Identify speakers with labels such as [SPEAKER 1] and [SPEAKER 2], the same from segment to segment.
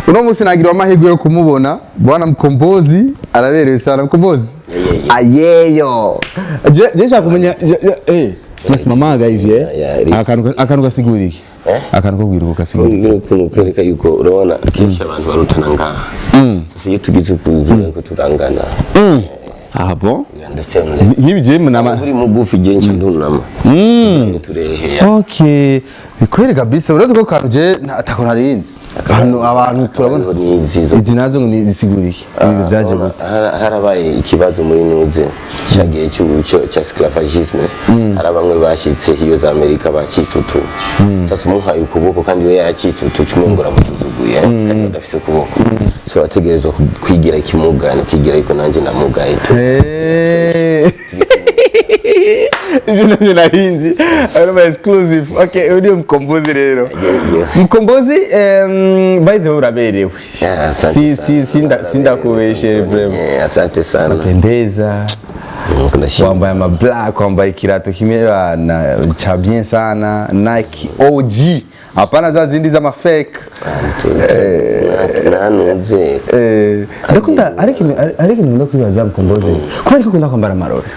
[SPEAKER 1] Uno munsi nagira amahirwe yo kumubona bwana Mkombozi, araberewe sana Mkombozi.
[SPEAKER 2] Yeah.
[SPEAKER 1] Ayeyo. Je nshaka kumenya tunasimamaga hivi eh?
[SPEAKER 2] Yeah.
[SPEAKER 1] Akantu gasigura iki?
[SPEAKER 2] Eh?
[SPEAKER 1] Akantu ko kwiruka gasigura iki?
[SPEAKER 2] Ni ukuntu kwereka yuko urabona kenshi abantu barutana ngaha. Sasa iyo tugize ukuntu ko turangana.
[SPEAKER 1] Ah bon?
[SPEAKER 2] We are the same level.
[SPEAKER 1] Nk'ibi je munama
[SPEAKER 2] Uri mugufi, je nca ndunama. Turehe.
[SPEAKER 1] Okay. Ni kweli kabisa, urazi ko kantu je atako narinzi. Abantu turabona
[SPEAKER 2] Hariho n'izi
[SPEAKER 1] izi nazo ngo ni zisigura iki? Ibi byaje gute?
[SPEAKER 2] Harabaye ikibazo muri nuze cyagiye cya esclavagisme. Hari bamwe bashyitse hiyo za Amerika bacitse utu. Sasa umuhaye ukuboko kandi we yaracitse utu, cumi ngo uramusuzuguye kandi badafise ukuboko, so bategerezwa kwigira ikimuga no kwigira yuko nanjye namugaye tu.
[SPEAKER 1] Ibyo nabyo narinzi, ari exclusive. Okay, uyu ni Mkombozi rero.
[SPEAKER 2] Yeah.
[SPEAKER 1] Mkombozi, by the way, uraberewe.
[SPEAKER 2] Yeah, asante
[SPEAKER 1] Si
[SPEAKER 2] sana.
[SPEAKER 1] si sindakubeshere vraiment.
[SPEAKER 2] Yeah, asante sana.
[SPEAKER 1] Pendeza.
[SPEAKER 2] Ndashima.
[SPEAKER 1] Wambaye ama black, wambaye ikirato kimwe bana cha bien sana, Nike OG, hapana za zindi z'ama fake.
[SPEAKER 2] Nanuze.
[SPEAKER 1] Ndakunda, ariko ikintu nkunda kwibaza, Mkombozi, kubera ko ukunda kwambara amarori?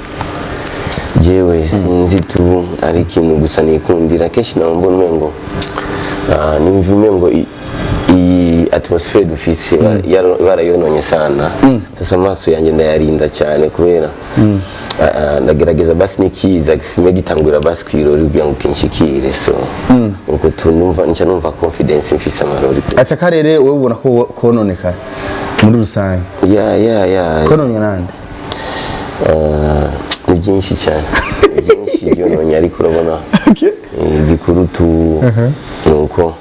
[SPEAKER 2] Jewe sinzi tu, ari ikintu gusa nikundira. Kenshi nawe mbona umengo nimva umengo iyi atmosphere dufise barayononye sana. Sasa amaso yanjye ndayarinda cyane kubera ndagerageza basi nikiza gifume gitangurira basi kwirori kugira ngo kinshikire. So uko tunumva nca numva confidence mfise amarori.
[SPEAKER 1] Ati akarere wowe ubona ko kononekaye muri rusange?
[SPEAKER 2] Ya.
[SPEAKER 1] Kononye nande?
[SPEAKER 2] Ni byinshi cyane, ni byinshi byononye, ariko urabona igikuru tu ni uko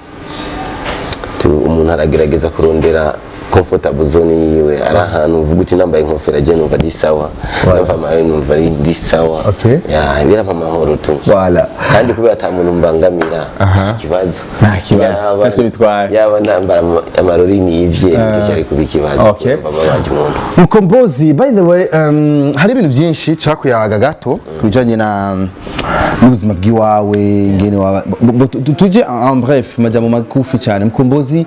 [SPEAKER 2] umuntu aragerageza kurondera comfortable zone yiwe, ari ahantu uvuga uti nambaye inkofero agiye numva ndi sawa, nambaye amayo numva ari ndi sawa. Ya, birampa amahoro tu.
[SPEAKER 1] Voilà.
[SPEAKER 2] Kandi kubera ata muntu mbangamira, nta kibazo.
[SPEAKER 1] Nta kibazo, ntacyo bitwaye.
[SPEAKER 2] Yaba nambara amarori nivye, nicyo cyari kuba ikibazo. Kumva babaje umuntu.
[SPEAKER 1] Mkombozi, by the way, hari ibintu byinshi cakuyaga gato kubijanye na n'ubuzima bw'iwawe, ngene waba tuje en bref, majambo magufi cyane. Mkombozi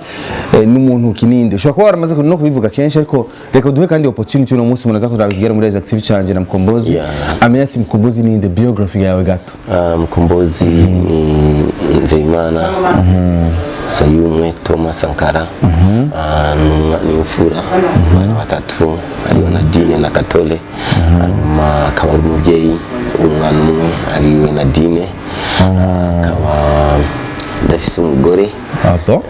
[SPEAKER 1] n'umuntu kininde ushobora kuba waramaze no kubivuga kenshi, ariko reka duhe kandi opportunity uno munsi umuntu aza kuraba ikigera muri active canje na Mkombozi, amenye ati Mkombozi ninde, biography yawe gato.
[SPEAKER 2] Mkombozi ni Nzeyimana Sayumwe Thomas Sankara. Ni imfura abana batatu, ariyo Nadine na Katole, hanyuma akaba ari umubyeyi w'umwana umwe ariwe Nadine, akaba adafise umugore.
[SPEAKER 1] Ah bon?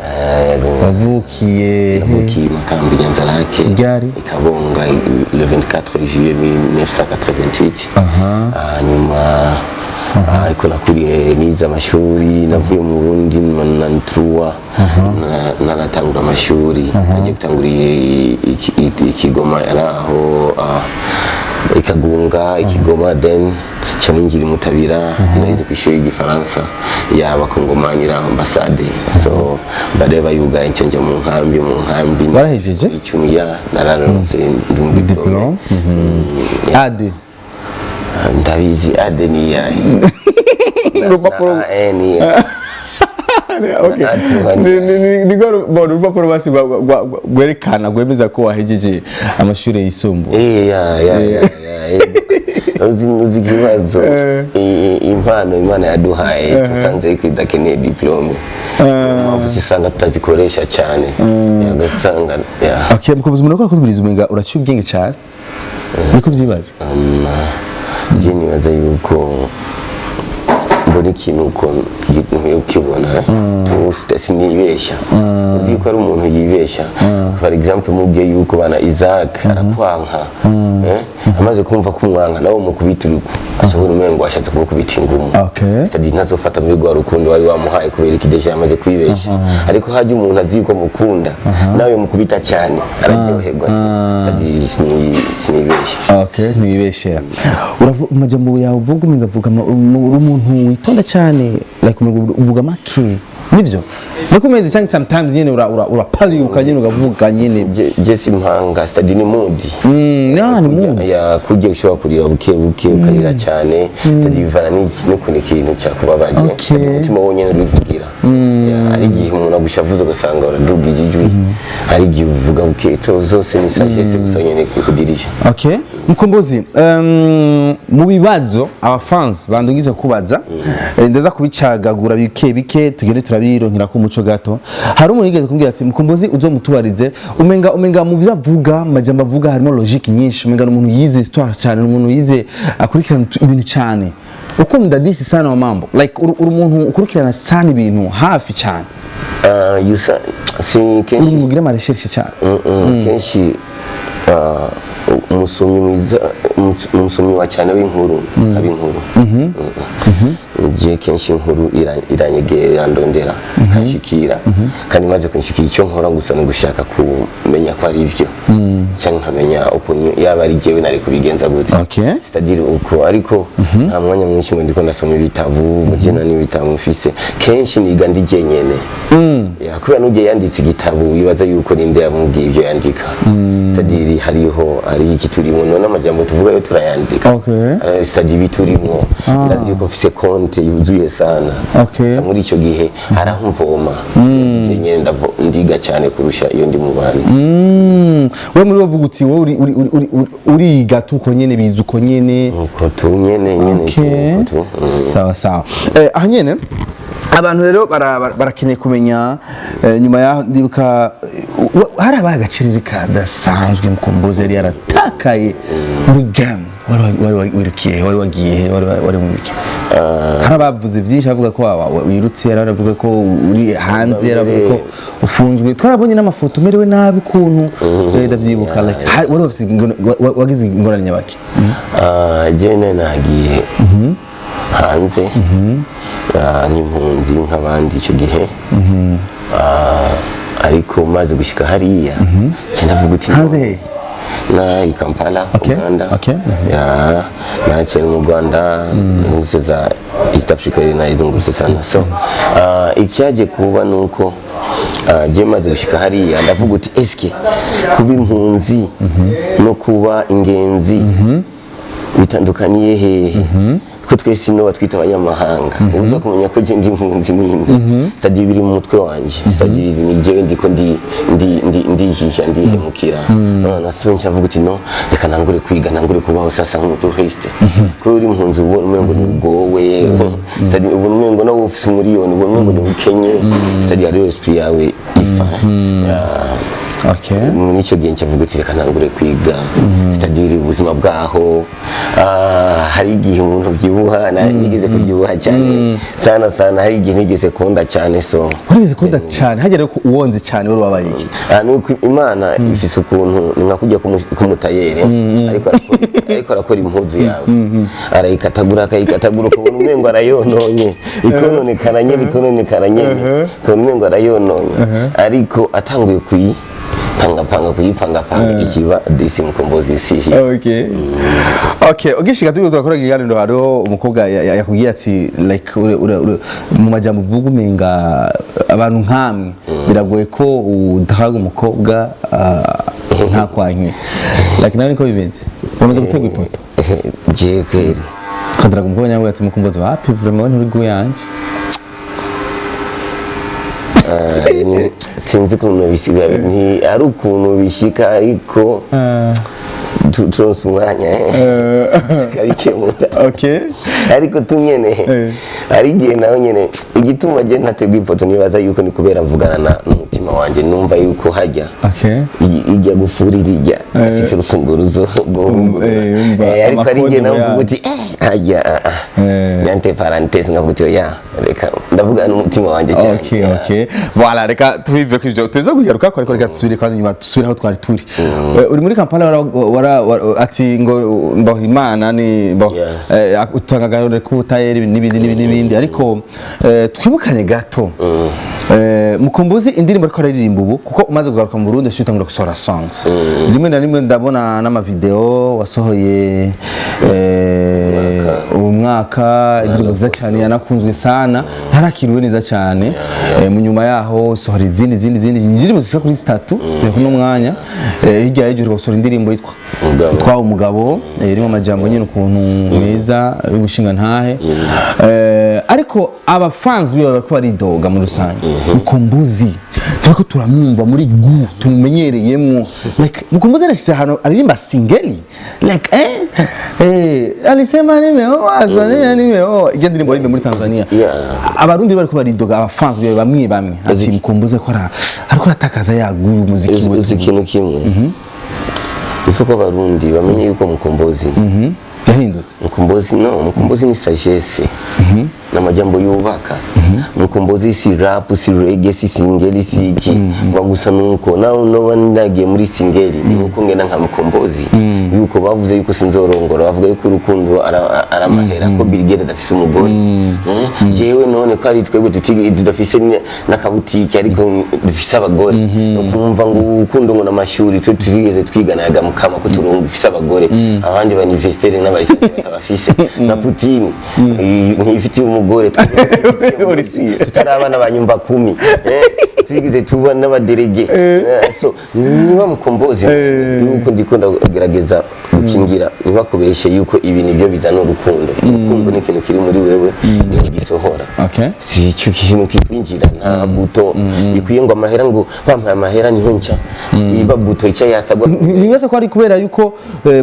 [SPEAKER 1] Wavukiye?
[SPEAKER 2] Navukiye i Makamba, Nyanza-Lac.
[SPEAKER 1] Ryari?
[SPEAKER 2] I Kabonga, le 24 juillet 1988. Hanyuma ariko nakuriye nize amashuri, navuye mu Burundi na nturuwa naratangura amashuri, nagiye gutangura i Kigoma, ari aho ikagunga ikigoma, then nca ninjira i Mutabira, narize ku ishuri ry'igifaransa y'abakongomani iri aho ambasade. So bareba bayugaye, nca nja mu nkambi.
[SPEAKER 1] Warahejeje?
[SPEAKER 2] 10 ya nararonse, ndi mu
[SPEAKER 1] Diplôme?
[SPEAKER 2] diplôme.
[SPEAKER 1] Ade?
[SPEAKER 2] Ndabizi, ade ni yahe?
[SPEAKER 1] Urupapuro.
[SPEAKER 2] Na A ni yahe?
[SPEAKER 1] Okay. Ni bon, urupapuro basi rwerekana, rwemeza ko wahejeje amashuri yisumbuye.
[SPEAKER 2] Ya. Uzi ikibazo? Impano Imana yaduhaye tusanze ko idakeneye diplôme. Niyo mpamvu usanga tutazikoresha cyane. Ugasanga ya.
[SPEAKER 1] Okay, Mkombozi, umuntu akora kumviriza umenga uraciye ubwenge cyane, niko vyibaza?
[SPEAKER 2] Je nibaza yuko mbona ikintu uko nkwiye kukibona tu, sinibeshya. Uzi yuko ari umuntu yibeshya, for example mubwiye yuko bana Isaac arakwanka, eh? Amaze kumva kumwanka, nawe mukubita uruku ashobora umengo ashatse kumukubita ingumu. C'est-à-dire ntazofata muri rwa rukundo wari wamuhaye kubera iki? Déjà yamaze kwibeshya. Ariko hajya umuntu azi yuko mukunda, nawe mukubita cyane araryoherwa tu. C'est-à-dire sinibeshya.
[SPEAKER 1] Okay, ntibibeshera. Amajambo yawe uvuga umenga uvuga uri umuntu witonda cyane, like umenga uvuga make. Nivyo, niko umeze, cyangwa sometimes nyene urapayuka nyene, ukavuga nyene?
[SPEAKER 2] Je simpanga, c'est-à-dire ni mood.
[SPEAKER 1] Ni mood.
[SPEAKER 2] Ya, kurya ushobora kurira buke buke, ukarira cyane, c'est-à-dire bivana n'ukuntu ikintu cyakubabaje. C'est-à-dire umutima wonyene urivugira. Ya, hari igihe umuntu agushavuza ugasanga uraduga ijwi, hari igihe uvuga buke, zose ni sagesse gusa nyene kudirisha.
[SPEAKER 1] Okay, Mkombozi, mu bibazo abafans bandungize kubaza, ndaza kubicagagura bike bike, tugende turabironkera ko umuco gato. Hari umuntu yigeze kumbwira ati: "Mkombozi uzomutubarize, umenga mu byo avuga, mu majambo avuga harimo logique nyinshi, umenga ni umuntu yize histoire cyane, ni umuntu yize, akurikirana ibintu cyane, uko mdadisi sana wa mambo." Like uri umuntu ukurikirana sana ibintu hafi cyane?
[SPEAKER 2] Ah, yusa si
[SPEAKER 1] Uri
[SPEAKER 2] kenshi.
[SPEAKER 1] umuntu ugira ama recherche cyane?
[SPEAKER 2] Kenshi umusomyi mwiza, umusomyi wa cyane w'inkuru aba inkuru. Je kenshi inkuru iranyegera, irandondera, ikanshikira, kandi maze kunshikira, icyo nkora gusa ni ugushaka kumenya ko ari ivyo, cyangwa nkamenya ukuntu yaba ari jewe nari kubigenza gute. C'est-à-dire uko, ariko nta mwanya mwinshi ngo ndiko ndasoma ibitabo mugena n'ibitabo mfise. Kenshi niga ndi jyenyene. Ya, kubera n'ugiye yanditse igitabo wibaza yuko ninde yamubwiye ibyo yandika? C'est-à-dire hariho ari iki turimo none, amajambo tuvuga yo turayandika. C'est-à-dire ibiturimo, ndazi yuko mfise konte yuzuye sana. Sa muri icyo gihe hari aho mvoma ndi jyenyene, ndiga cyane kurusha iyo ndi mu bandi.
[SPEAKER 1] We muri wowe uvuga uti wowe uriga tu uko nyene, biza uko nyene?
[SPEAKER 2] Uko tu nyene nyene. Tu, uko tu.
[SPEAKER 1] Sawa sawa. Aha nyene abantu rero barakeneye kumenya, nyuma yaho ndibuka, hari abaye agaciriri kadasanzwe, Mkombozi yari yaratakaye muri game. Wari wirukiye he? Wari wagiye he? Wari mu biki? Hari abavuze byinshi, bavuga ko wirutse, hari abavuga ko uri hanze, hari abavuga ko ufunzwe. Twarabonye n'amafoto umerewe nabi ukuntu, ndavyibuka. Like wari wafise wagize ingorane nyabaki?
[SPEAKER 2] Ah, jene nagiye hanze nk'impunzi nk'abandi icyo gihe. Ariko maze gushyika hariya nca ndavuga uti
[SPEAKER 1] Hanze he?
[SPEAKER 2] Na i Kampala, Uganda. Ya, naciye mu Rwanda, zungurutse za East Africa, nayizungurutse sana. So icyaje kuba nuko je maze gushika hariya ndavuga uti: "Eske kuba impunzi no kuba ingenzi bitandukaniye hehe, ko twese ino batwita abanyamahanga? Uza kumenya ko je ndi impunzi ninde?" C'est-à-dire biri mu mutwe wanje, c'est-à-dire ni jewe ndiko ndi ndi ndi ndijisha, ndihemukira. None so nca mvuga uti: "No, reka nangure kwiga, nangure kubaho sasa nk'umutouriste." Ko uri impunzi ubona umengo ni ugowe, c'est-à-dire ubona umengo nawe ufise umuriyoni, ubona umengo ni ukenye, c'est-à-dire hariyo esprit yawe ifa. Muri icyo gihe ncavuga uti: "Reka ntangure kwiga," c'est-à-dire ubuzima bwaho. Hari igihe umuntu byibuha, nigeze kubyibuha cyane sana sana, hari igihe nigeze kunda cyane, so
[SPEAKER 1] Warigeze kunda cyane hagera ko uwonze cyane, wari wabaye iki?
[SPEAKER 2] Nuko Imana ifise ukuntu ni nka kujya k'umutayere, ariko arakora impuzu yawe, arayikatagura, akayikatagura, ukabona umengo arayononye, ikononekara nyene, ikononekara nyene, ukabona umengo arayononye, ariko atanguye kuyipangapanga, kuyipangapanga, ikiba this Mkombozi you see here.
[SPEAKER 1] Okay, ugishika turiko turakora ikiganiro, hariho umukobwa yakubwiye ati like mu majambo uvuga umenga abantu nkamwe biragoye ko udahaga umukobwa ntakwanke. Like nawe niko bimeze? Uramaze gutegwa ipoto?
[SPEAKER 2] Je kweri?
[SPEAKER 1] Ukadaraga umukobwa nyawe ati: "Mukombozi wapi, vraiment nturi guyanje."
[SPEAKER 2] Sinzi ukuntu bisiga, ni ari ukuntu bishika, ariko turonse umwanya tukabikemura. Ariko tunyene hari igihe nawe nyene igituma je ntategwa ipoto, nibaza yuko ni kubera mvugana n'umutima wanje, numva yuko hajya ijya gufurira, ijya afise urufunguruzo rwo
[SPEAKER 1] Umva,
[SPEAKER 2] ariko hari igihe nawe
[SPEAKER 1] amakode
[SPEAKER 2] mvuga uti hajya nyante parenthèse, nkavuga uti: "Oya, reka ndavugana n'umutima wanje cyane."
[SPEAKER 1] Okay. Voilà, reka tubive ku ivyo. Tuza kugaruka ko, ariko reka dusubire kwanza inyuma, dusubire aho twari turi. Uri muri Kampala, ati ngo mbaho Imana ni mbaho utanga agarure k'ubutayeri n'ibindi n'ibindi n'ibindi, ariko twibukanye gato. Mukombozi, indirimbo ariko araririmba ubu, kuko umaze kugaruka mu Burundi yaciye utangura gusohora songs rimwe na rimwe, ndabona n'amavideo wasohoye uwo mwaka, indirimbo nziza cyane yanakunzwe sana, ntarakiriwe neza cyane. Mu nyuma yaho sohora izindi zindi zindi indirimbo zishika kuri zitatu kugera kuno mwanya. Hirya y'ejo gusohora indirimbo yitwa
[SPEAKER 2] Umugabo.
[SPEAKER 1] Twa Umugabo, irimo amajambo nyine ukuntu meza y'ubushinga ntahe. Ariko aba fans biwe bariko baridoga muri rusange. Mukombozi turiko turamwumva muri gu tumumenyereyemwo, like Mukombozi arashyize ahantu aririmba singeli, like alisema nimeoa Tanzania, nimeoa, iyo ndirimbo aririmba muri Tanzania. Abarundi bariko baridoga, aba fans biwe bamwe bamwe, ati Mukombozi ariko aratakaza yaguye umuziki we.
[SPEAKER 2] Uzi ikintu kimwe, ifu ko Abarundi bamenye yuko Mukombozi
[SPEAKER 1] Yahindutse.
[SPEAKER 2] Mukombozi, no, Mukombozi ni sagesse n'amajambo yubaka. Mukombozi si rap, si reggae, si singeli, si iki ngo gusa. Nuko nawe noba nagiye muri singeli, nuko ngenda nka Mukombozi, yuko bavuze yuko sinzorongora, bavuga yuko urukundo ari amahera, ko Bill Gates adafise umugore. Jewe none ko ari twebwe tudafise n'akabutike ariko dufise abagore, no kumva ngo urukundo ngo n'amashuri, twe tutigeze twigana yaga mukama ko turongo dufise abagore, abandi ba universitaire n'abarisasi batabafise, na Putin ntiyifitiye umugore, twebwe tutari abana ba nyumba kumi, twigeze tuba n'abaderege. So niba Mukombozi yuko ndiko ndagerageza gukingira, ntibakubeshe yuko ibi nibyo bizana urukundo. Urukundo ni ikintu kiri muri wewe, niho gisohora. Si icyo kintu kikwinjira, nta buto ikwiye ngo amahera, ngo bampaye amahera niho nca iba buto ica yasagwa.
[SPEAKER 1] Nibaza ko ari kubera yuko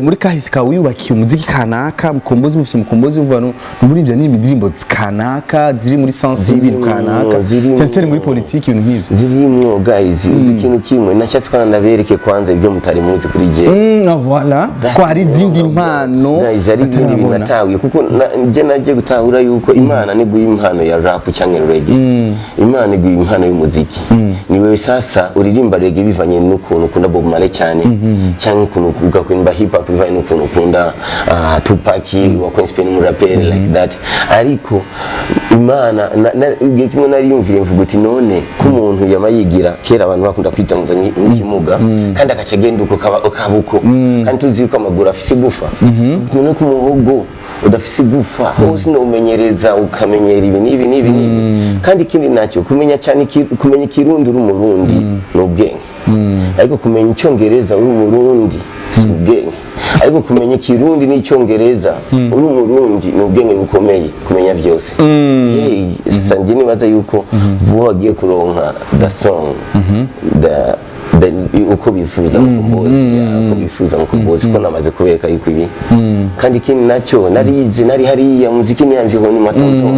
[SPEAKER 1] muri kahise kawe wiyubakiye umuziki kanaka. Mukombozi mufise Mukombozi umva no muri ivyo ni indirimbo kanaka ziri muri sense y'ibintu kanaka, cyane cyane muri politiki, ibintu nk'ivyo.
[SPEAKER 2] Zirimwo, guys. Uzi ikintu kimwe nashatse ko ndabereke kwanza, ibyo mutari muzi kuri je.
[SPEAKER 1] Voilà ko hari izindi mpano
[SPEAKER 2] Guys, hari ibindi bintu
[SPEAKER 1] batarabona.
[SPEAKER 2] Natahuye kuko nje nagiye gutahura yuko Imana niguha impano ya rap cyangwa reggae, Imana iguha impano y'umuziki, ni wewe sasa uririmba reggae bivanye n'ukuntu ukunda Bob Marley cyane, cyangwa ukuntu ugakunda hip hop bivanye n'ukuntu ukunda Tupac wa Queens, n'umuraperi like that. Ariko Imana igihe kimwe nariyumvire mvuga uti none ko umuntu yama yigira kera, abantu bakunda kwita ngo nk'ikimuga, kandi agaca agenda uko kaba uko, kandi tuzi ko amaguru afise igufa, none ko umuhogo udafise igufa hose umenyereza ukamenyera ibi n'ibi n'ibi n'ibi. Kandi ikindi nacyo kumenya cyane kumenya Ikirundi uri Umurundi ni ubwenge, ariko kumenya Icyongereza uri Umurundi si ubwenge, ariko kumenya Ikirundi n'Icyongereza uri Umurundi ni ubwenge bukomeye kumenya byose. Yeah, sanje nibaza yuko vuba bagiye kuronka the song, the uko bifuza Mukombozi, yeah, uko bifuza Mukombozi, ko namaze kubereka yuko ibi. Kandi ikindi nacyo, narize, nari hariya, muziki niyamviho ni matoto,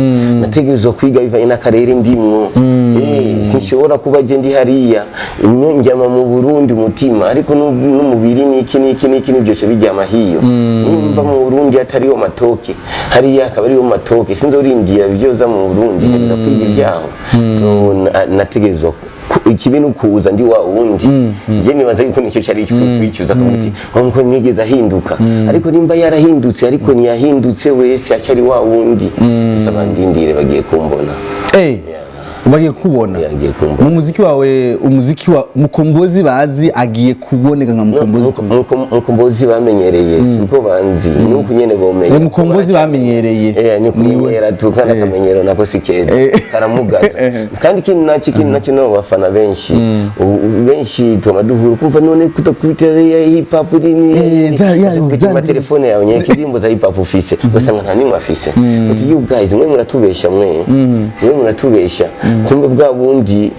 [SPEAKER 2] nategerezwa kwiga bivanye n'akarere ndimwo. Sinshobora kuba je ndi hariya imwe njyama mu Burundi umutima, ariko n'umubiri n'iki n'iki n'iki nibyo bijyama hiyo. Nimba mu Burundi atariyo matoke, hariya akaba ariyo matoke, sinzorindira byoza mu Burundi, ntegereza kwiga ibyaho. So nategerezwa ikibi nukuza ndi wa wundi. Njye nibaza yuko nicyo cyari kwicuza, akavuga uti wa muko nigeze ahinduka, ariko nimba yarahindutse, ariko ntiyahindutse wese, acyari wa wundi. Sasa bandindire, bagiye kumbona.
[SPEAKER 1] Bagiye kubona.
[SPEAKER 2] Yeah, agiye kumbona.
[SPEAKER 1] Mu muziki wawe, umuziki wa Mukombozi bazi agiye kuboneka nka Mukombozi.
[SPEAKER 2] Mukombozi bamenyereye si uko banzi, ni uko nyene bomenya.
[SPEAKER 1] Mukombozi bamenyereye.
[SPEAKER 2] Ni kumenyera tu, kandi akamenyero nako si keza, karamugaza. Kandi ikindi nacyo nabo bafana benshi, benshi tuma duhura kumva none kutakubita ya hip hop ni
[SPEAKER 1] za
[SPEAKER 2] telefone yawe nyeke indirimbo za hip hop ufise, ugasanga nta nimwe afise. Uti you guys, mwe muratubesha, mwe muratubesha. Kumbe bwa bundi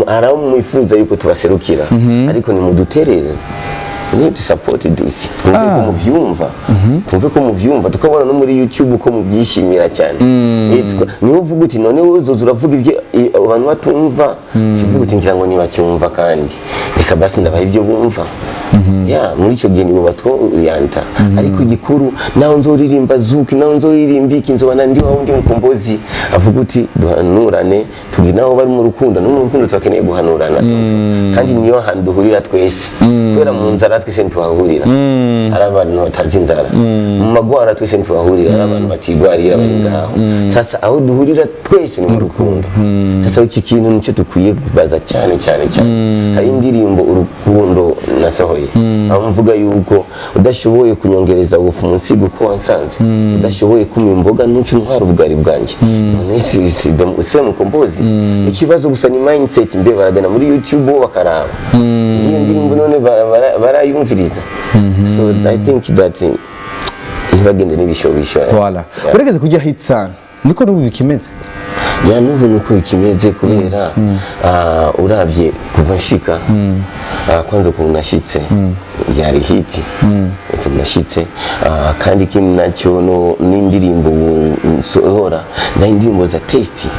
[SPEAKER 2] hari aho mwifuza yuko tubaserukira, ariko nimuduterere. We need to support this, twumve ko muvyumva, twumve ko muvyumva, tukabona no muri YouTube ko mubyishimira cyane. Niho uvuga uti none wowe uzoza uravuga ibyo abantu batumva, uvuga uti ngira ngo ntibacyumva, kandi reka basi ndabaha ibyo bumva. Ya muri icyo gihe nibo batworiyanta. Ariko igikuru, naho nzoririmba zuki, naho nzoririmba iki, nzobana ndi wa wundi Mukombozi avuga uti duhanurane, tugi naho bari mu rukundo, no mu rukundo turakeneye guhanurana, toto. Kandi niyo hantu duhurira twese, kubera mu nzara. twese ntituhahurira. Hari abantu batazi inzara. Mu magwara twese ntituhahurira. Hari abantu batigwarira bari ngaho. Sasa aho duhurira twese ni mu rukundo. Sasa iki kintu nicyo dukwiye kubaza cyane cyane cyane. Hari indirimbo "Urukundo" nasohoye, aho mvuga yuko udashoboye kunyongereza ubufu munsi uko wansanze, udashoboye kumpa imboga, ntuce untwara ubugari bwanjye. None si se Mukombozi, ikibazo gusa ni mindset. Mbe baragana muri YouTube bo bakaraba iyo ndirimbo? None barayumviriza? So I think that ntibagende n'ibishobisho.
[SPEAKER 1] Voilà.
[SPEAKER 2] Yeah.
[SPEAKER 1] Urageze kujya hit sana, niko n'ubu bikimeze?
[SPEAKER 2] Ya, n'ubu nuko bikimeze, kubera uravye kuva nshika, kwanza ukuntu nashitse yari hit, ukuntu nashitse, kandi ikindi nacyo no n'indirimbo ubu nsohora za indirimbo za taste,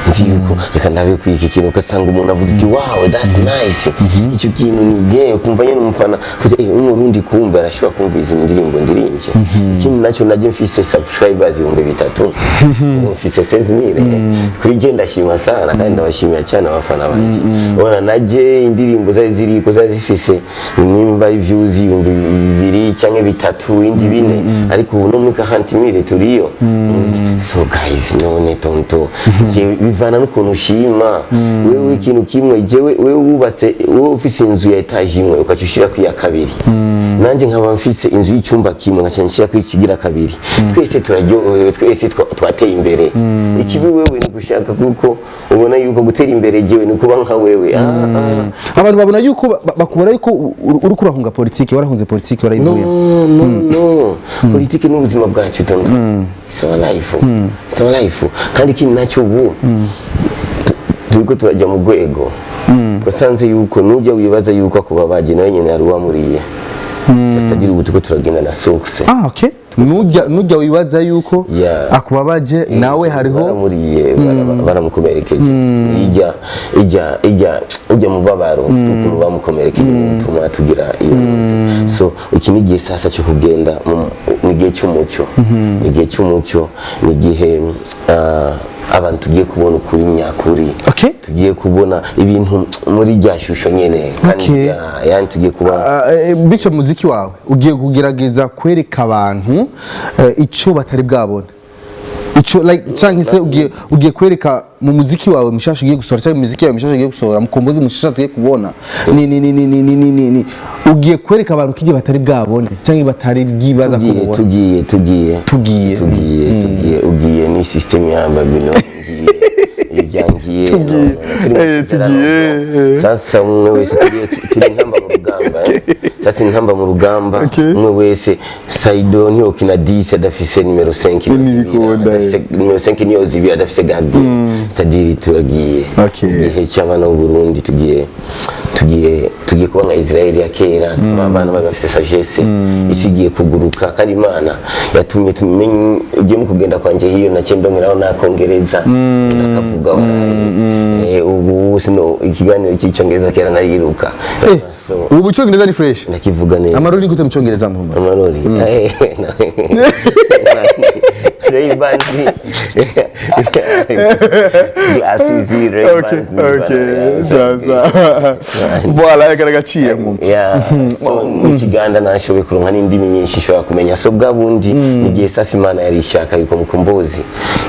[SPEAKER 2] nzi yuko reka ndabe kuri iki kintu, ugasanga umuntu avuze ati: "Wow, that's nice." Icyo kintu ni bien, ukumva nyine umufana uvuze: "Eh, umurundi kumbe arashobora kumva izi ndirimbo ndirimbye." Ikindi nacyo, najye mfise subscribers 3000, ubu mfise 16,000. Kuri jye ndashima sana, kandi ndabashimira cyane abafana banje. Ubona najye indirimbo zari ziriko zari zifise nimba ari views 2000 cyangwa 3, indi 4, ariko ubu no muri 40,000 turiyo. So guys, none tonto, jewe bivana n'ukuntu ushima wewe ikintu kimwe. Jewe wewe wubatse, wewe ufise inzu ya étage imwe, ukaca ushira ku ya kabiri, nanjye nkaba mfise inzu y'icyumba kimwe, nkaca nshira ku ikigira kabiri, twese turaryohewe, twese twateye imbere. Ikibi wewe ni gushaka kuko ubona yuko gutera imbere jewe ni kuba nka wewe. Ah, ah.
[SPEAKER 1] Abantu babona yuko bakubona yuko uriko urahunga politiki, warahunze politiki, warayivuye.
[SPEAKER 2] No, no, no, politiki ni ubuzima bwacu tonto. It's our life, it's our life. Kandi ikindi nacyo, ubu turiko turajya mu rwego wasanze yuko nujya wibaza yuko akubabaje, nawe nyine hari uwamuriye. C'est-à-dire ubu turiko turagenda na source.
[SPEAKER 1] Ah, okay. Nujya wibaza yuko akubabaje, nawe hariho
[SPEAKER 2] baramuriye, baramukomerekeje. Ijya ujya mubabaro ukuntu bamukomerekeje bituma tugira iyo ntuzi. So iki ni igihe sasa cyo kugenda ni igihe cy'umucyo, ni igihe cy'umucyo, ni igihe abantu tugiye kubona ukuri nyakuri. Tugiye kubona ibintu muri rya shusho nyene kandi yani tugiye kuba
[SPEAKER 1] Ah, bityo muziki wawe ugiye kugerageza kwereka abantu ico batari bwabona, ico like, canke se ugiye kwereka mu muziki wawe mushasha ugiye gusohora, cyangwa muziki yawe mushasha ugiye gusohora, Mukombozi mushasha tugiye kubona, ni ugiye kwereka abantu kije batari bwabone cyangwa batari bwibaza
[SPEAKER 2] tugiye
[SPEAKER 1] kubona?
[SPEAKER 2] Tugiye, tugiye.
[SPEAKER 1] Tugiye.
[SPEAKER 2] Tugiye, tugiye, ugiye ni system ya Babylon, ngiye ibyangiye.
[SPEAKER 1] Tugiye.
[SPEAKER 2] No, no, turi mu masezerano.
[SPEAKER 1] Tugiye.
[SPEAKER 2] Sasa umwe wese tugiye, turi intamba mu rugamba, eh. Sasa intamba mu rugamba, umwe wese, Saido ntiyokina 10 adafise nimero 5.
[SPEAKER 1] Ntibikunda, eh.
[SPEAKER 2] Adafise nimero 5 niyo zibi adafise gardien. C'est-à-dire turagiye igihe cy'abana b'u Burundi, tugiye, tugiye, tugiye kuba nka Israel ya kera. Abana bari bafise sagesse, isi igiye kuguruka. Kandi Imana yatumye tumenye ugiye mu kugenda kwanje hiyo, nacyo ndongeraho nakongereza nakavuga waraye. Ubu sino ikiganiro cy'icyongereza kera nariruka. So
[SPEAKER 1] Ubu mu cyongereza ni fresh.
[SPEAKER 2] Ndakivuga neza.
[SPEAKER 1] Amarori ni gute mu cyongereza, Muhammad?
[SPEAKER 2] Amarori. Ray-Bans, glasses, Ray-Bans.
[SPEAKER 1] Okay, sasa voilà, yagaragaciyemo.
[SPEAKER 2] Yeah, so n'ikiganda nashoboye kuronka n'indimi nyinshi nshobora kumenya. So bwa bundi ni igihe sasa Imana yari ishaka yuko Mukombozi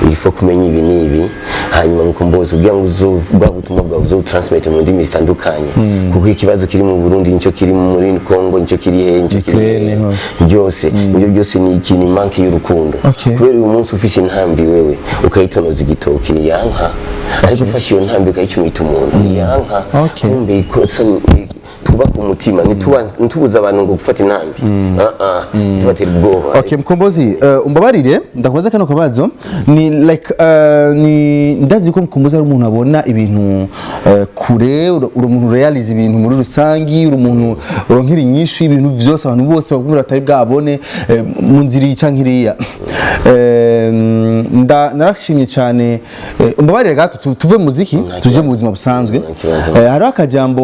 [SPEAKER 2] il faut kumenya ibi n'ibi, hanyuma Mukombozi kugira ngo bwa butumwa bwawe uzotransmit mu ndimi zitandukanye, kuko ikibazo kiri mu Burundi nicyo kiri muri Congo, nicyo kiri hehe, nicyo kiri
[SPEAKER 1] Ukraine
[SPEAKER 2] hehe
[SPEAKER 1] hose.
[SPEAKER 2] Byose ibyo byose ni ikintu manque y'urukundo. Kubera uyu munsi ufise intambi wewe ukayitonoza igitoki niyanka, ariko ufashe iyo ntambi ukayicumita umuntu niyanka. Kumbe ikosa twubaka umutima, ntitubuze abantu ngo gufata intambi. Ah, ah, tubatera ubwoba.
[SPEAKER 1] Okay, Mkombozi, umbabarire ndakubaza kano kabazo. Ni like ni ndazi ko Mkombozi ari umuntu abona ibintu kure, uri umuntu realize ibintu muri rusangi, uri umuntu uronkera inyishu y'ibintu vyose abantu bose bakumva batari bwabone mu nzira iyi canke iriya. Narashimye cyane. Umbabarire gato tuve mu muziki tuje mu buzima busanzwe.
[SPEAKER 2] Nta kibazo.
[SPEAKER 1] Hariho akajambo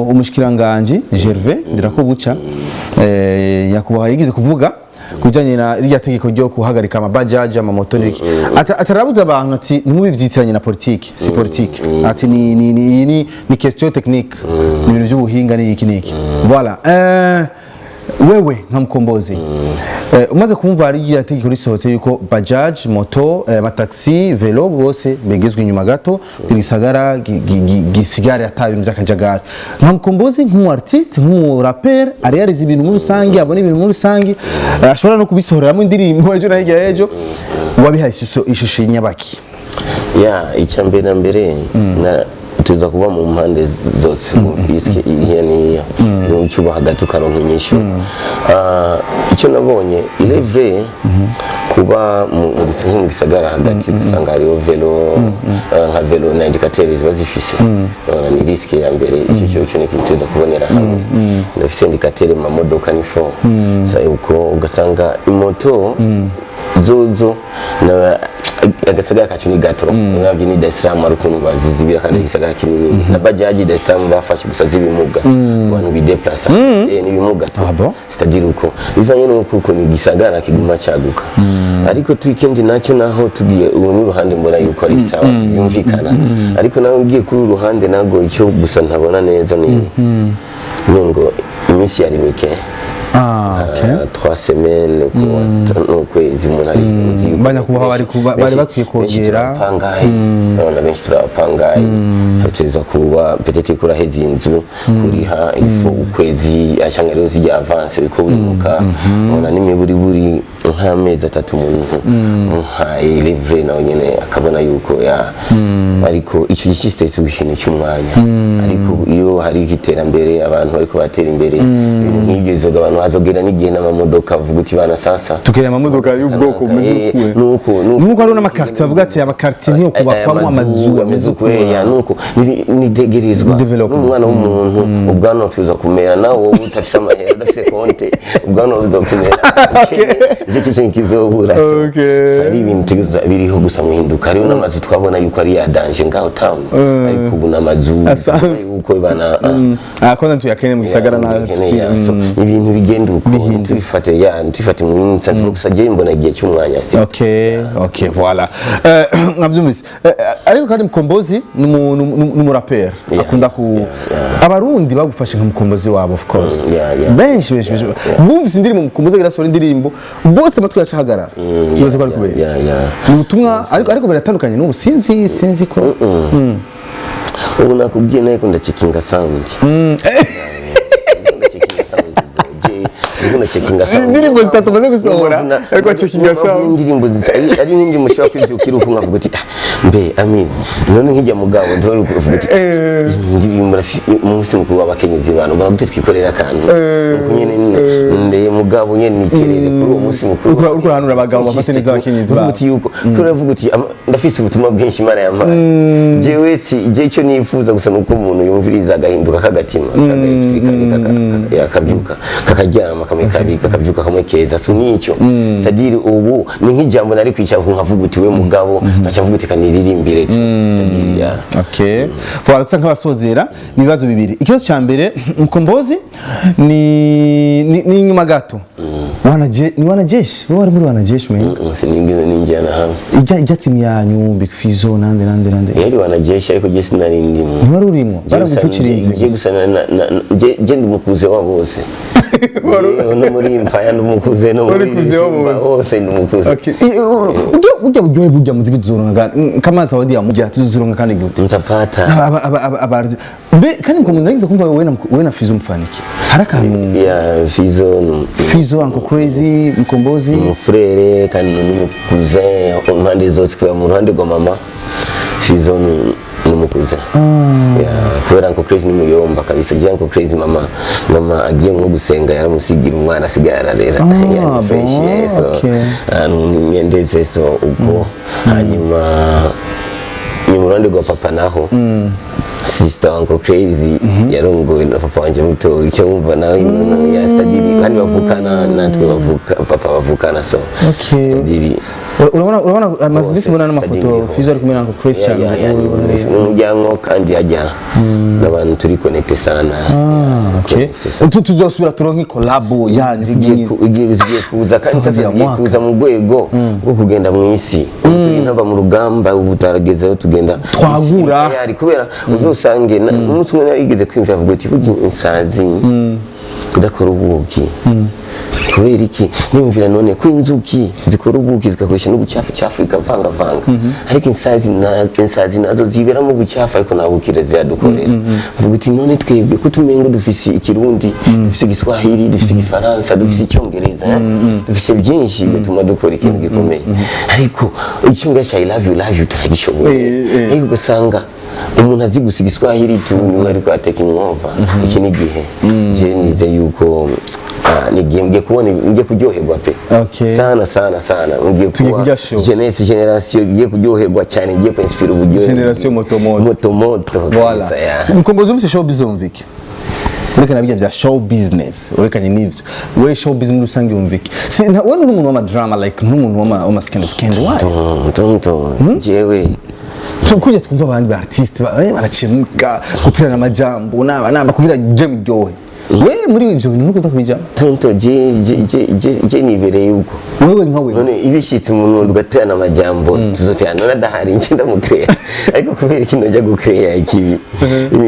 [SPEAKER 1] umushikiranganje Gervais Ndirakobuca, nyakubahwa, yigeze kuvuga. Kujanye na irya tegeko ryo guhagarika amabajaji, amamoto n'ibiki, atarabuza abantu ati ntimubivyitiranye na politike, si politike, ati ni question technique, ni ibintu by'ubuhinga, ni iki n'iki. Voilà. Wewe nka Mkombozi, umaze kumva hari irya tegeko risohotse yuko bajaj, moto, amataxi, vélo bose begezwe inyuma gato kugira igisagara gisigare ata ibintu by'akajagari, nka Mkombozi, nk'umu artiste, nk'umu rapper ariyariza ibintu muri rusange, abona ibintu muri rusange, ashobora no kubisohoreramo indirimbo ejo na hirya y'ejo, wabihaye ishusho y'inyabaki?
[SPEAKER 2] Ya, icya mbere na mbere na tuza kuba mu mpande zose, risque iya n'iya n'ucyuba hagati ukaronka inyishu. Icyo nabonye, il est vrai, kuba nko mu gisagara hagati ugasanga hariho vélo, nka vélo na indicateur ziba zifise. Ni risque ya mbere. Icyo cyo ni ikintu tuza kubonera hamwe. Ndafise indicateur mu mamodoka, ni fo sa uko ugasanga imoto zozo na agasagara kacu ni gato. Uravye ni Dar es Salaam, ari ukuntu bazizibira kandi igisagara kinini. Na bajaji Dar es Salaam bafashe gusa z'ibimuga, abantu bideplasa n'ibimuga tu.
[SPEAKER 1] Ah bon?
[SPEAKER 2] C'est-à-dire uko bivanye n'uko uko ni igisagara kiguma cyaguka. Ariko twikendi nacyo naho tugiye ubu n'uruhande mbona yuko ari sawa, yumvikana. Ariko nawe ugiye kuri uru ruhande nago, icyo gusa ntabona neza ni ngo iminsi yari mike. 3 semaines n'ukwezi umuntu ari uzi yuko
[SPEAKER 1] Banyakubahwa bari bakwiye
[SPEAKER 2] benshi
[SPEAKER 1] kongera.
[SPEAKER 2] Turapangaye, urabona benshi turapangaye, tuza kuba peut-être kuraheza inzu, kuriha ifo ukwezi cyangwa rero zijya avance biko wimuka, ubona n'imiburiburi nk'amezi 3 umuntu nkaye livre nawe nyene akabona yuko ya. Ariko icyo gishyitse ikintu cy'umwanya. Ariko iyo hari iterambere, abantu bariko batera imbere, ibintu nk'ibyo bizogabanuka, hazogera n'igihe n'amamodoka avuga uti bana sasa
[SPEAKER 1] Tukeneye amamodoka y'ubwoko bumeze ukuwe.
[SPEAKER 2] Nuko
[SPEAKER 1] Nuko hariho n'amakartier bavuga ati amakartier niyo kubakwamo amazu ameze
[SPEAKER 2] ukuwe ya nuko nitegerezwa
[SPEAKER 1] Development.
[SPEAKER 2] N'umwana w'umuntu ubwanwa tuza kumera, nawe wowe udafise amahera, udafise konte, ubwanwa buza kumera, icyo cyo kizobura. So, hari ibintu tuza biriho gusa muhinduka. Hariho n'amazu twabona yuko ari ya danger ngaho town, ariko ubu n'amazu
[SPEAKER 1] Asanzwe.
[SPEAKER 2] yuko bana
[SPEAKER 1] Ah, kwanza tuyakene mu gisagara na
[SPEAKER 2] ya, so ibintu bigenda uko, tubifate ya tubifate mu minsi gusa. Je mbona igihe cy'umwanya si
[SPEAKER 1] Ok, voilà. Mwabyumvise. Ariko kandi Mkombozi ni umuraperi akunda ku Abarundi bagufashe nka Mukombozi wabo, of course.
[SPEAKER 2] Yeah.
[SPEAKER 1] Benshi benshi benshi bumvise indirimbo Mukombozi agira asohora indirimbo, bose amatwi yacahagarara. Ibibazo ko ari kubera iki?
[SPEAKER 2] Yeah.
[SPEAKER 1] Ni ubutumwa, ariko biratandukanye n'ubu, sinzi ko
[SPEAKER 2] Ubu nakubwiye nawe ko ndacekinga sound. Ndacekinga sound, bro. Ndiko ndacekinga sound.
[SPEAKER 1] Indirimbo zitatu maze gusohora, ariko acekinga sound.
[SPEAKER 2] Indirimbo ari nk'indirimbo ushobora kwibyukira uko nkavuga uti: "Ah, mbe amin none nkijya mugabo ndore uvuga uti indirimbo umunsi mukuru w'abakenyezi bantu ubona gute twikorera akantu uko nyene ndeye mugabo nyene niterere kuri uwo munsi mukuru."
[SPEAKER 1] Uriko urahanura abagabo bafate neza abakenyezi
[SPEAKER 2] Uvuga
[SPEAKER 1] babo.
[SPEAKER 2] uti yuko kuri uravuga uti: Ndafise ubutumwa bwinshi Imana yampaye." Jewe si je, icyo nifuza gusa nuko umuntu yumviriza agahinduka kagatima kaga esprit kabi, yakabyuka kakaryama kamwe kabi, kakabyuka kamwe keza. So nicyo, c'est-à-dire ubu ni nk'ijambo nari kwicara nkavuga uti we mugabo, nkaca mvuga uti kaniririmbire tu, c'est-à-dire ya.
[SPEAKER 1] Okay. Voilà, tusa nk'abasozera ni ibibazo bibiri. Ikibazo cya mbere, Mkombozi, ni inyuma gato. Ni wanajeshi? Wowe wari muri wanajeshi umenga?
[SPEAKER 2] Sinigeze ninjira na hamwe.
[SPEAKER 1] Ijya timu yanyu, Big Fizzo nande nande nande.
[SPEAKER 2] Yari wanajeshi ariko je sinari ndimo.
[SPEAKER 1] Ntiwari urimo? Baragufukirinze.
[SPEAKER 2] Je gusa je ndi mukuze wa bose. Yewe, no muri Empire ndi umukuze, no muri
[SPEAKER 1] Uri kuze wa
[SPEAKER 2] Simba
[SPEAKER 1] bose.
[SPEAKER 2] hose ndi umukuze.
[SPEAKER 1] Okay. Ujya buryohe burya muziki tuzoronka kama Saudi ya mujya tuzoronka kandi gute?
[SPEAKER 2] Mtapata.
[SPEAKER 1] Aba mbe kandi Mkombozi, nagize kumva wewe na Fizzo mfaniki. Hari akantu
[SPEAKER 2] Ya Fizzo
[SPEAKER 1] Fizzo, Uncle Crazy, Mkombozi.
[SPEAKER 2] Umufurere kandi ni umukuze impande zose, kubera mu ruhande rwa mama Fizzo ni umukuze. Ya, kubera Uncle Crazy ni muyomba kabisa. Je Uncle Crazy mama agiye nko gusenga yaramusigira umwana asigaye ararera. Ya, ni fresh.
[SPEAKER 1] Bon,
[SPEAKER 2] Yeah, so nyendeze so uko. Hanyuma ni mu ruhande rwa papa naho, sister wa Uncle Crazy yarongowe na papa wanje muto, icyo wumva nawe ya stadiri kandi bavukana natwe, bavuka papa bavukana, so stadiri.
[SPEAKER 1] Urabona amaze iminsi mbona n'amafoto Fizzo ari kumwe na Uncle Christian.
[SPEAKER 2] Ya, umuryango kandi hajya n'abantu turi connecté sana.
[SPEAKER 1] Ah, okay.
[SPEAKER 2] Connecté sana.
[SPEAKER 1] Tuzosubira turonke collabo yanyu.
[SPEAKER 2] Zigiye kuza kandi
[SPEAKER 1] Sasa
[SPEAKER 2] sasa zigiye
[SPEAKER 1] mwaka.
[SPEAKER 2] kuza mu rwego rwo kugenda mu isi. Ubu turi intamba mu rugamba, ubu taragezeho tugenda
[SPEAKER 1] Twagura.
[SPEAKER 2] Tayari, kubera uzosange umunsi umwe narigeze kwiyumvira, avuga ati: "Burya insazi kudakora ubuki kubera iki?" Niyumvira none ko inzuki zikora ubuki zigakoresha n'ubucafu cafu ikavangavanga, ariko insazi nazo ziberamo ubucafu, ariko nta buki ziradukorera. Uvuga uti: "None twebwe ko tumengo dufise Ikirundi, dufise Igiswahili, dufise Igifaransa, dufise Icyongereza, dufise byinshi bituma dukora ikintu gikomeye, ariko Icyongereza cya 'I love you, love you' turagishoboye, ariko ugasanga umuntu azi gusa Igiswahili tu niwe ariko ateka inkwova." Iki ni igihe je nize yuko ni igihe ngiye kubona, ngiye kuryoherwa pe. Sana sana sana ngiye
[SPEAKER 1] Tugiye
[SPEAKER 2] kuba
[SPEAKER 1] kurya show.
[SPEAKER 2] jeunesse, génération igiye kuryoherwa cyane, ngiye kwinspira uburyohe.
[SPEAKER 1] Génération moto moto.
[SPEAKER 2] Moto moto.
[SPEAKER 1] Voilà.
[SPEAKER 2] Kabisa, ya.
[SPEAKER 1] Mkombozi, ufise showbiz wumvike, urekana bijya bya show business, urekanye n'ivyo, we showbiz muri rusange wumvike, si we uri umuntu w'ama drama, like nk'umuntu w'ama scandal scandal, why?
[SPEAKER 2] Tonto, jewe
[SPEAKER 1] Kujya twumva abandi ba artiste baracimuka guterana amajambo naba naba kugira je muryohe, we muri ivyo bintu ntukunda kubijamo?
[SPEAKER 2] Tonto, je nibereye ubwo.
[SPEAKER 1] Wewe nka wewe.
[SPEAKER 2] None ibishyitse umuntu tugaterana amajambo, tuzoterana none adahari, nje ndamukeya, ariko kubera ikintu ajya gukeya ikibi,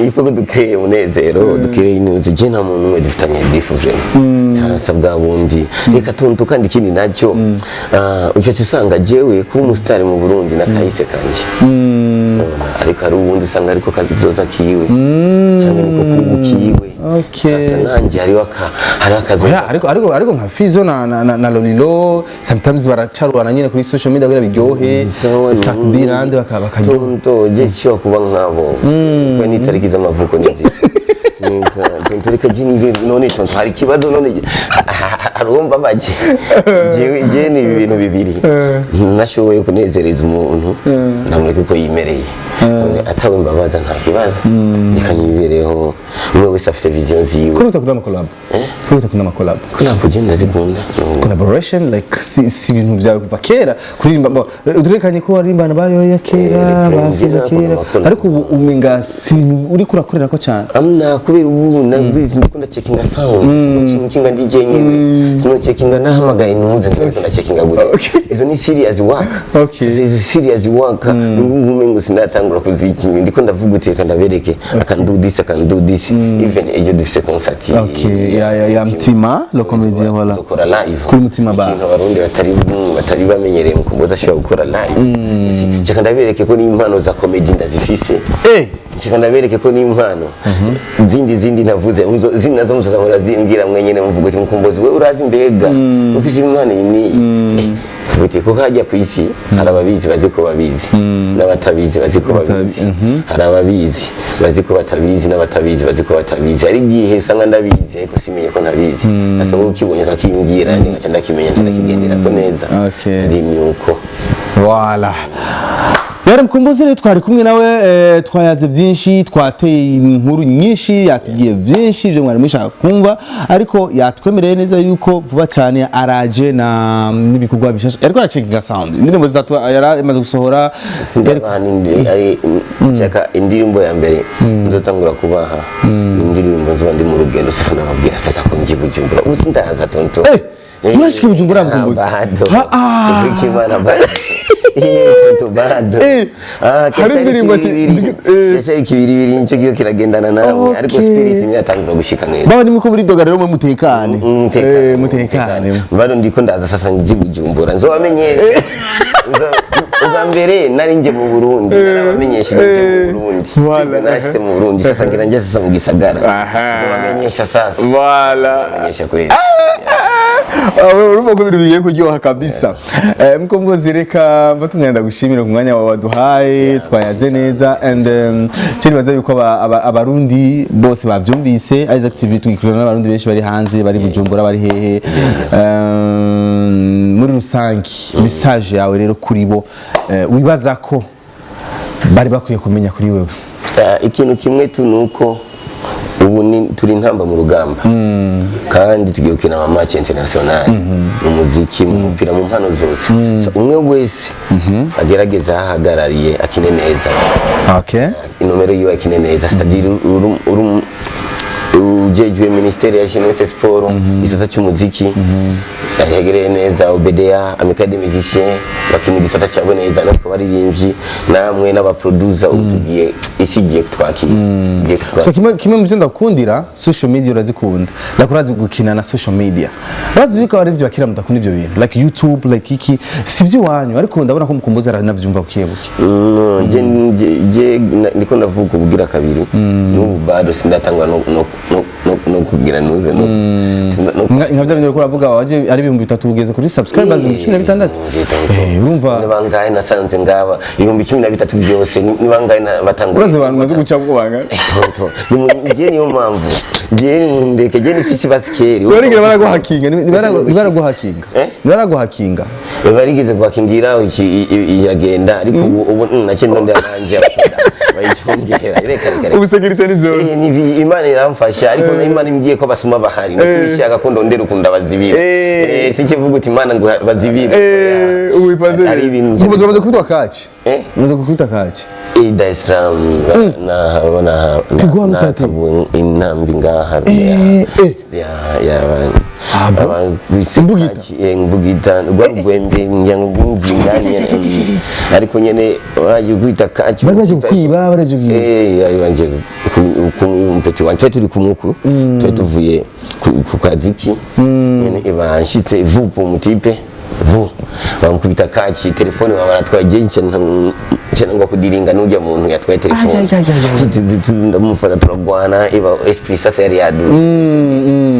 [SPEAKER 2] ifa ko dukeye umunezero, dukeye inuze. Je nta muntu umwe dufitanye beef vraiment. Sasa bwa bundi reka tonto, kandi ikindi nacyo, uca usanga jewe kuba umusitari mu Burundi na kahise kanje. Urabona, ariko hari uwundi usanga ariko kazoza kiwe cyangwa niko kubu kiwe. Sasa nanjye hariho akazoza.
[SPEAKER 1] Oya, ariko nka Fizzo na Lolilo sometimes baracarurana nyine kuri social media kugira biryohe.
[SPEAKER 2] Sawa,
[SPEAKER 1] Sat-B nande bakaryoha.
[SPEAKER 2] Tonto, je sishobora kuba nkabo kuko n'itariki z'amavuko nizi. Tonto, reka je nibe. None tonto, hari ikibazo? None hari uwo mbabaje? Jewe je ni ibintu bibiri: nashoboye kunezereza umuntu, ndamureka uko yimereye. None atawe mbabaza, nta kibazo, reka nibereho. Umwe wese afite vision ziwe.
[SPEAKER 1] Kuri utakunda ama collab? Kuri utakunda ama collab?
[SPEAKER 2] Collab je ndazikunda.
[SPEAKER 1] Collaboration, like si ibintu byawe kuva kera kuririmba bo udurekanye ko waririmbana bayoya kera,
[SPEAKER 2] Refrain,
[SPEAKER 1] ba Fizzo
[SPEAKER 2] njye
[SPEAKER 1] kera,
[SPEAKER 2] nakunda ama collab.
[SPEAKER 1] Ariko ubu umenga si ibintu uriko urakorera ko cyane.
[SPEAKER 2] Amna, kubera ubu nabizi ndiko ndacheckinga sound, nkinga DJ nyene sino checkinga nahamagaye ntuze ndiko ndacheckinga gute? Izo ni serious work. Sasa izo serious work ngumengo sindatangura kuziki, ndiko ndavuga uti reka ndabereke, I can do this, I can do this. Even ejo dufise concert.
[SPEAKER 1] Okay, ya Mtima, le comédien, voilà.
[SPEAKER 2] Zokora live.
[SPEAKER 1] Kuri Mutima Bar.
[SPEAKER 2] Ikintu Abarundi batari bamenyereye mu kuboza ashobora gukora live. Reka ndabereke ko n'impano za comedy ndazifise. Reka ndabereke ko n'impano zindi navuze zindi nazo muzahora zimbwira mwenyene, muvuga uti: "Mukombozi, we urazi mbega ufise impano iyi n'iyi." Uti kuko hajya ku isi hari ababizi bazi ko babizi, n'abatabizi bazi ko babizi, hari ababizi bazi ko batabizi, n'abatabizi bazi ko batabizi. Hari igihe usanga ndabizi ariko simenye ko ntabizi. Asa wowe ukibonye ukakimbwira, nanjye ngaca ndakimenya, nca ndakigendera ko neza. Turi imyuko.
[SPEAKER 1] Voilà. Yari Mkombozi rero twari kumwe nawe, twayaze byinshi, twateye inkuru nyinshi, yatubwiye byinshi ibyo mwari mushaka kumva, ariko yatwemereye neza yuko vuba cyane araje na n'ibikorwa bishasha, ariko aracekinga sound indirimbo zitatu yari amaze gusohora.
[SPEAKER 2] Sindabaha shaka indirimbo ya mbere nzotangura kubaha ni indirimbo nzoba ndi mu rugendo. Sasa nababwira sasa ko nji Bujumbura, ubu sindahaza tonto.
[SPEAKER 1] Urashika i Bujumbura, Mkombozi?
[SPEAKER 2] Bado.
[SPEAKER 1] Ha, ah.
[SPEAKER 2] Ikimana bado. Tonto, bado. Ah,
[SPEAKER 1] Hari indirimbo
[SPEAKER 2] cyari kibiribiri nicyo kiyo kiragendana nawe, ariko spirit niratangura gushika neza.
[SPEAKER 1] Baba nimwe muri doga rero mwe mutekane.
[SPEAKER 2] Mutekane.
[SPEAKER 1] Mutekane.
[SPEAKER 2] Bado ndiko ndaza sasa nzi Bujumbura, nzobamenyesha. Ubwa mbere nari nje mu Burundi, narabamenyesheje nje mu Burundi.
[SPEAKER 1] Voilà.
[SPEAKER 2] Sibwo nashitse mu Burundi, sasa ngira nje sasa mu gisagara. Nzobamenyesha sasa.
[SPEAKER 1] Voilà.
[SPEAKER 2] Nzobamenyesha kweli.
[SPEAKER 1] Urumva ko ibintu bigiye kuryoha kabisa. Mkombozi, reka mba ndagushimira ku mwanya wawe waduhaye, twayaze neza and cyo nibaza yuko Abarundi bose babyumvise. Isaac TV tugikorana n'Abarundi benshi bari hanze, bari Bujumbura, bari hehe. Muri rusange message yawe rero kuri bo, wibaza ko bari bakwiye kumenya kuri wewe?
[SPEAKER 2] Ikintu kimwe tu nuko ubu Turi intamba mu rugamba, kandi tugiye gukina ama match international mu muziki, mu mupira, mu mpano zose. So, umwe wese agerageza aho ahagarariye akine neza, inomero yiwe akine neza, c'est-à-dire ujejwe ministeri ya jeunesse, sport, igisata cy'umuziki yahegereye neza, OBDA, amicale des musiciens, bakina igisata cyabo neza, natwe abaririmbyi namwe n'abaproducer, ubu tugiye, isi igiye kutwakira, igiye kutwakira.
[SPEAKER 1] So kimwe mu byo ndakundira, social media urazikunda, like urazi gukina na social media. Urazi yuko abarivyo bakira mudakunda ivyo bintu, like YouTube, like iki si ivy'iwanyu, ariko ndabona ko Mukombozi aranavyumva buke buke.
[SPEAKER 2] No, je ndiko ndavuga ubugira kabiri n'ubu bado sindatangwa no kugira nuze no
[SPEAKER 1] Nka bya bindi uriko uravuga, waje ari 3000, ugeze kuri subscribers 16,000. Urumva
[SPEAKER 2] Ni bangahe nasanze ngaba 13,000 byose? Ni bangahe batangura?
[SPEAKER 1] Urazi abantu bazi guca bwobanga.
[SPEAKER 2] Toto, nje niyo mpamvu je ndeke, je nifisi basikeri.
[SPEAKER 1] Barigira baraguhakinga, baraguhakinga.
[SPEAKER 2] Eh?
[SPEAKER 1] Baraguhakinga.
[SPEAKER 2] Barigeze guhakingira iki, iragenda, ariko ubu nacyo ndondera nanje bayicongera, reka reka reka.
[SPEAKER 1] Ubu security ni zose.
[SPEAKER 2] Imana iramfasha, ariko na Imana imbwiye ko abasuma bahari, nakubishaka ko ndondera ukunda bazibira. Si kivuga uti Imana ngo bazibire.
[SPEAKER 1] Ubu ipanze.
[SPEAKER 2] Ari ibintu.
[SPEAKER 1] Ubu bamaze kubitwa kaci.
[SPEAKER 2] Eh?
[SPEAKER 1] Bamaze gukubita kaci.
[SPEAKER 2] Dar es Salaam na na
[SPEAKER 1] Pigwa mtate.
[SPEAKER 2] Intambi ngaha
[SPEAKER 1] Eh.
[SPEAKER 2] ya
[SPEAKER 1] Ah, bon? Imbugita?
[SPEAKER 2] Imbugita rwa rwembe ngira ngo nginganye, ariko nyene waje kwita kaci.
[SPEAKER 1] Bari baje kukwiba, bari baje kukwiba.
[SPEAKER 2] Ari banje ku mpeti wanje, twari turi kumwe uku, twari tuvuye ku kaziki nyene, banshitse vupo mutipe vu bamukubita kaci, telefone baratwaye, je nca ngo kudiringa n'urya muntu yatwaye telefone.
[SPEAKER 1] Ay, ay, ay, ay, ay.
[SPEAKER 2] Ndamufata turagwana, iba esprit sasa yari yaduze,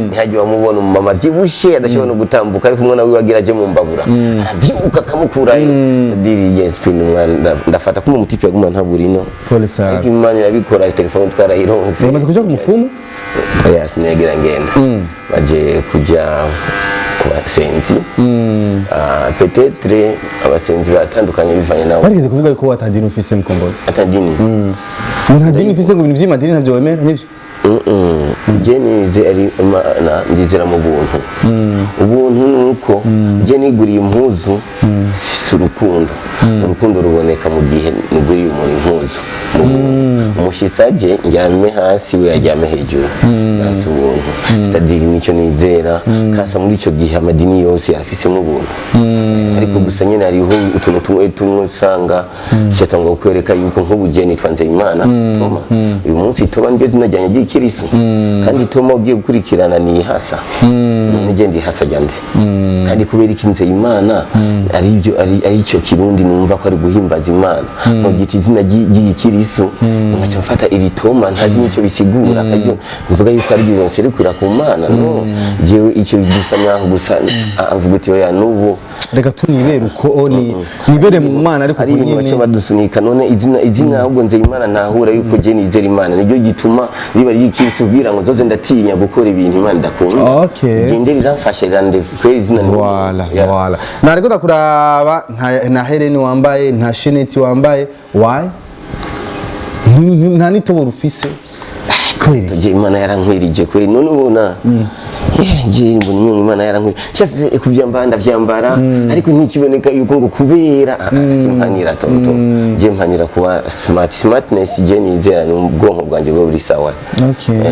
[SPEAKER 2] ntihajye wamubona umumama avyibushe adashobora no gutambuka, ariko umwana wiwe agira aje mu mbabura, aravyibuka akamukurayo, c'est-à-dire esprit ni umwana. Ndafata kuma umutipe yaguma ntaburino.
[SPEAKER 1] Pole sana.
[SPEAKER 2] Ariko Imana irabikora, telefone twarayironse.
[SPEAKER 1] Bamaze kuja ku mufumu?
[SPEAKER 2] Oya, sinegera ngenda, baje kuja ku basenzi. Ah, peut-être abasenzi batandukanye bivanye nabo.
[SPEAKER 1] Barigeze kuvuga ko atadini ufise, Mukombozi.
[SPEAKER 2] Atadini?
[SPEAKER 1] Ngo nta dini ufise, ngo ibintu vy'amadini ntavyo wemera, nivyo?
[SPEAKER 2] Je nize ari Imana, ndizera mu buntu. Ubuntu ni uko je niguriye impuzu, si urukundo. Urukundo ruboneka mu gihe nuguriye umuntu impuzu mu buntu. Umushyitsi aje ndyame hasi, we aryame hejuru, nasi ubuntu, c'est-à-dire nicyo nizera kasa. Muri icyo gihe amadini yose yarafisemo ubuntu, ariko gusa nyine hariho utuntu tumwe tumwe usanga cyatangwa kukwereka yuko nk'ubu je nitwa Nzeyimana Toma. Uyu munsi Toma niryo zina ryanjye ry'ikiriso, kandi Toma ugiye gukurikirana ni Hasa. None je ndi Hasa ryande? Kandi kubera iki Nzeyimana ari byo, ari icyo Kirundi numva ko ari guhimbaza Imana, nkogita izina ry'igikiriso, nkaca mfata iri Toma ntazi n'icyo bisigura, akaryo mvuga yuko ari byo nserukira ku Mana? No jewe icyo gusa naho gusa avuga uti oya n'ubu.
[SPEAKER 1] Reka tunibere uko ni, nibere mu Mana, ariko
[SPEAKER 2] Hari
[SPEAKER 1] uko
[SPEAKER 2] ibintu baca
[SPEAKER 1] nyene.
[SPEAKER 2] badusunika. None izina ahubwo Nzeyimana, ntahura yuko je nizera Imana, niryo gituma riba ry'ikiriso, ubwira ngo nzoze ndatinya gukora ibintu Imana idakunda. Rigende riramfasha, rirande kwera izina ni
[SPEAKER 1] Voilà.
[SPEAKER 2] Yeah.
[SPEAKER 1] Voilà. Nariko ndakuraba, nta hereni wambaye, nta sheneti wambaye, why? Nta n'itoboro ufise. Kubera iki?
[SPEAKER 2] Je Imana yarankwirije kweri. None ubona je mbona imwe Imana yarankwirije, shatse kubyambara ndavyambara, ariko ntikiboneka yuko ngo kubera simpanira tonto. Je mpanira kuba smart. Smartness je nizera ni ubwonko bwanjye buba buri sawa.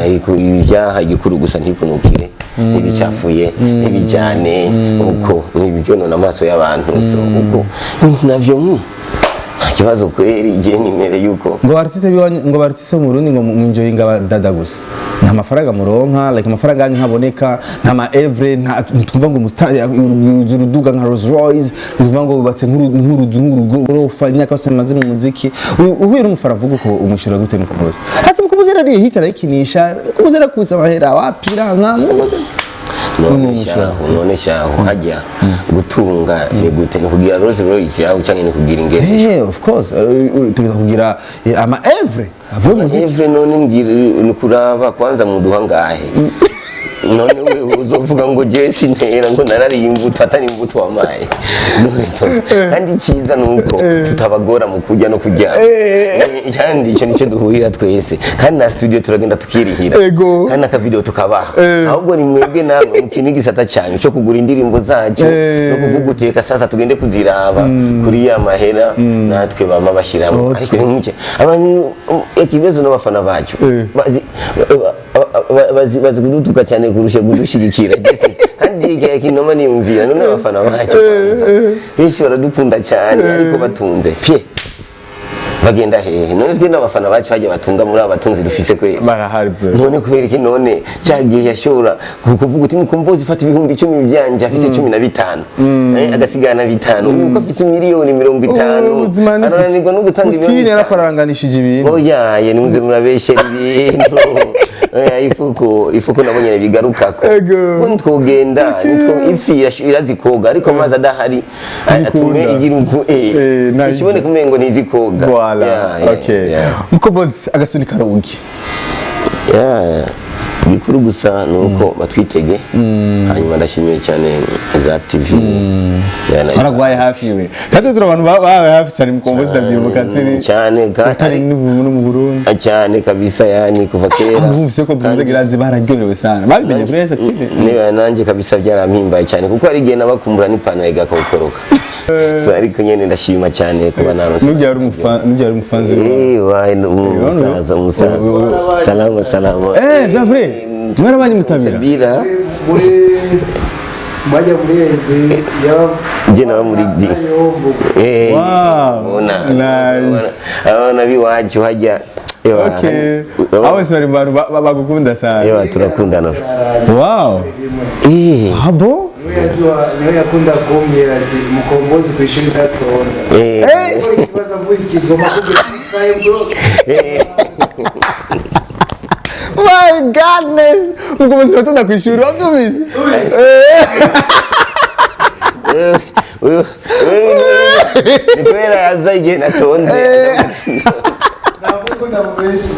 [SPEAKER 2] Ariko ibyaha igikuru gusa ntikunukire, ntibicafuye, ntibijyane uko ntibyonona amaso y'abantu, so uko navyo nta kibazo kweri. Je nimere yuko
[SPEAKER 1] Ngo artiste biwanyu, ngo artiste mu Burundi ngo mwinjoyinga abadada gusa, nta mafaranga muronka, like amafaranga yanyu ntaboneka, nta ma evre, nta twumva ngo umustar uruduga nka Rolls Royce, tuvuga ngo bubatse nk'uruzu nk'urugorofa imyaka yose maze mu muziki. Uhuye n'umufana avuga uko, umwishyura gute, Mukombozi? Ati Mukombozi yariye hit, arayikinisha, Mukombozi arakubise amahera, wapira nka Mukombozi.
[SPEAKER 2] None
[SPEAKER 1] Ni
[SPEAKER 2] shaho, none shaho hajya Gutunga ni gute? Ni kugira Rolls Royce yawe cyangwa ni kugira ingene?
[SPEAKER 1] Of course, utegereza kugira ama œuvre avuye mu muziki.
[SPEAKER 2] Œuvre none mbwira, ni kuraba kwanza muduha ngahe? None we uzovuga ngo jewe sintera, ngo narariye imbuto atari imbuto wamaye? None kandi icyiza ni uko tutabagora mu kurya no kuryama. Kandi icyo nicyo duhurira twese, kandi na studio turagenda tukirihira. Kandi n'akavideo tukabaha. Ahubwo ni mwebwe namwe mukina igisata cyanyu cyo kugura indirimbo zacu no kuvuga uteka sasa tugende kuziraba kuri ya mahera natwe bama bashyiramo. Ariko ntimuke abantu, ikibazo n'abafana bacu bazi kudutuka cyane kurusha kudushyigikira. Kandi igihe kinoma niyumvira, none abafana bacu kwanza benshi baradukunda cyane, ariko batunze fye bagenda hehe? None twe n'abafana bacu hajya batunga muri aba batunzi dufise kweli?
[SPEAKER 1] Barahari bro.
[SPEAKER 2] None kubera iki? None cya gihe yashobora kuvuga uti Mukombozi, fata 10,000 byanje, afise 15, agasigana 5. Ubu ko afise miliyoni 50,
[SPEAKER 1] Ubuzima ni
[SPEAKER 2] arananirwa no gutanga
[SPEAKER 1] Putin
[SPEAKER 2] ibihumbi 5.
[SPEAKER 1] Yaraparanganishije ibintu.
[SPEAKER 2] Oya, nimuze murabeshera ibintu. Oya, ifuko nabonye bigarukako. Ko ntitwogenda ifi irazi koga, ariko amazi adahari
[SPEAKER 1] Ntikunda.
[SPEAKER 2] atume igira uku ikiboneka umengo ntizi koga.
[SPEAKER 1] Voilà.
[SPEAKER 2] Yeah,
[SPEAKER 1] Okay.
[SPEAKER 2] yeah.
[SPEAKER 1] Mukombozi, agasuni karugi.
[SPEAKER 2] Yeah. Igikuru gusa ni uko batwitege. Hanyuma ndashimiye cyane za TV. Yeah,
[SPEAKER 1] Baragwaye hafi we, kandi turi abantu babaye hafi cyane Mukombozi, ndavyibuka turi
[SPEAKER 2] cyane
[SPEAKER 1] atari no mu Burundi.
[SPEAKER 2] Cyane kabisa, yani kuva kera.
[SPEAKER 1] Bumvise ko Bwiza Giranzi bararyohewe sana, babimenye kuri STV.
[SPEAKER 2] Niba nanjye kabisa byarampimbaye cyane, kuko hari igihe nabakumbura n'ipantaro igakokoroka. So, ariko nyene ndashima cyane kuba naronse.
[SPEAKER 1] Nujya ari umufanzi wawe.
[SPEAKER 2] Wae, umusaza, umusaza, salama salama.
[SPEAKER 1] Bien vrai, mwarabanye mutabira?
[SPEAKER 2] Mutabira.
[SPEAKER 3] Muri bajya muri edi yaba.
[SPEAKER 2] Njye naba muri D.
[SPEAKER 3] Yombo.
[SPEAKER 1] Wow,
[SPEAKER 2] Ubona
[SPEAKER 1] nice.
[SPEAKER 2] abana b'iwacu hajya. Ewa,
[SPEAKER 1] Okay, abo bose bari mu bantu bagukunda sana.
[SPEAKER 2] Ewa, turakundana.
[SPEAKER 1] Wow. Ah bon.
[SPEAKER 3] Niwe yaduha, niwe yakunda kumbwira ati Mukombozi ku ishuri ndatonda. Kuko ikibazo avuye ikigoma kugira twaye bro.
[SPEAKER 1] My goodness, Mukombozi natonda ku ishuri, wabyumvise?
[SPEAKER 2] Ni kubera yaza igihe natonze.
[SPEAKER 3] Ntabwo ko ndamubeshye.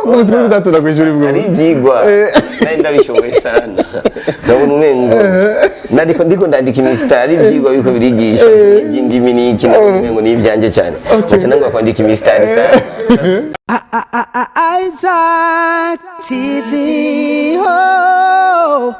[SPEAKER 1] Mukombozi kuri kudatonda ku ishuri bwo
[SPEAKER 2] Ari ibyigwa nari ndabishoboye sana, ndabona umengo ndandiko ndiko ndandika imisitari, ibyigwa biriko birigisha iby'indimi n'iki, ndabona umengo ni ibyanjye cyane, nkaca nangwa kwandika imisitari sana.
[SPEAKER 4] Isaac TV. Oh.